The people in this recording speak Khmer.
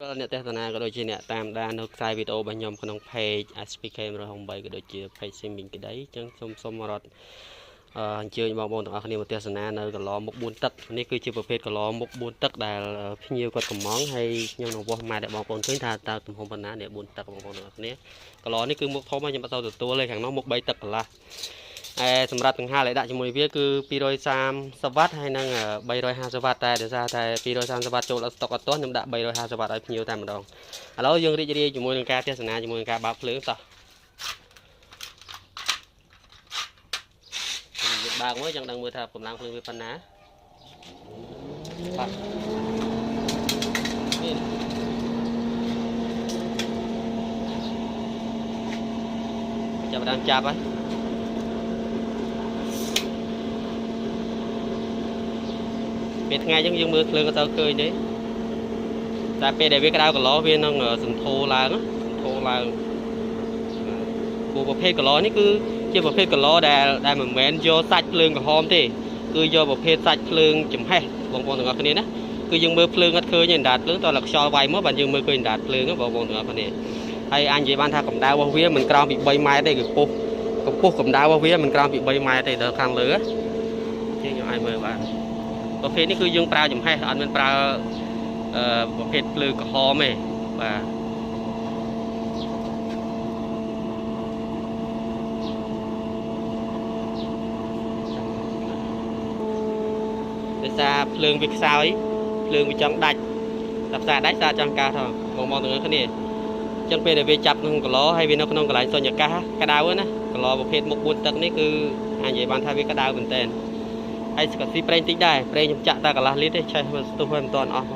ដល់អ្នកទស្សនាក៏ដូចជាអ្នកតាមដាននៅខ្សែវីដេអូរបស់ខ្ញុំក្នុង page SPK 168ក៏ដូចជា page Simming ក្តីអញ្ចឹងសូមសូមរត់អញ្ជើញបងប្អូនទាំងអស់គ្នាមកទស្សនានៅកន្លមុខ4ទឹកនេះគឺជាប្រភេទកន្លមុខ4ទឹកដែលភ្ញៀវគាត់កំងហើយខ្ញុំនឹងវាស់ម៉ែត្រឲ្យបងប្អូនឃើញថាតើទំហំប៉ុណ្ណានេះ4ទឹកបងប្អូនទាំងអស់គ្នាកន្លនេះគឺមុខធំហើយខ្ញុំអត់សូវទទួលទេខាងនោះមុខ3ទឹកកន្លះឯសម្រាប់កង្ហារដែលដាក់ជាមួយវាគឺ230វ៉ាត់ហើយនិង350វ៉ាត់តែដោយសារតែ230វ៉ាត់ចូលដល់ស្តុកអត់ទាន់ខ្ញុំដាក់350វ៉ាត់ឲ្យភ្ញៀវតែម្ដងឥឡូវយើងរីករាយជាមួយនឹងការទស្សនាជាមួយនឹងការបើកភ្លើងតោះយើងបើកមើលចង់ដឹងមើលថាកម្លាំងភ្លើងវាប៉ុណ្ណាបាទនេះចាប់ដើមចាប់ហើយពេលថ្ងៃអញ្ចឹងយើងមើលភ្លើងក៏ទៅឃើញទេតែពេលដែលវាក្តៅកន្លោវានឹងសន្ធោឡើងសន្ធោឡើងព្រោះប្រភេទកន្លោនេះគឺជាប្រភេទកន្លោដែលមិនមែនយកសាច់ភ្លើងក្រហមទេគឺយកប្រភេទសាច់ភ្លើងចំហេះបងប្អូនទាំងអស់គ្នាណាគឺយើងមើលភ្លើងអត់ឃើញទេអណ្ដាតភ្លើងតោះតែខ្យល់វាយមកបានយើងមើលឃើញអណ្ដាតភ្លើងបងប្អូនទាំងអស់គ្នាហើយអាចនិយាយបានថាកម្ដៅរបស់វាមិនក្រោមពី3ម៉ែត្រទេគឺកម្ពស់កម្ដៅរបស់វាមិនក្រោមពី3ម៉ែត្រទេដល់ខាងលើជាងខ្ញុំអាចមើលបានប្រភេទនេះគឺយើងប្រើចំហេះអត់មានប្រើប្រភេទភ្លើងក្រហមទេបាទដោយសារភ្លើងវាខ្សោយភ្លើងវាចង់ដាច់តែផ្សារដាច់សារចង់កើតហ្នឹងបងប្អូនទាំងអស់គ្នាអញ្ចឹងពេលដែលវាចាប់ក្នុងកន្លោហើយវានៅក្នុងកន្លែងសុញ្ញកាសក្តៅណាកន្លោប្រភេទមុខ4ទឹកនេះគឺអាចនិយាយបានថាវាក្តៅមែនតើហើយក៏ស៊ីប្រេងតិចដែរប្រេងខ្ញុំចាក់តែកន្លះលីត្រទេឆេះមកស្ទុះហើយមិនទាន់អស់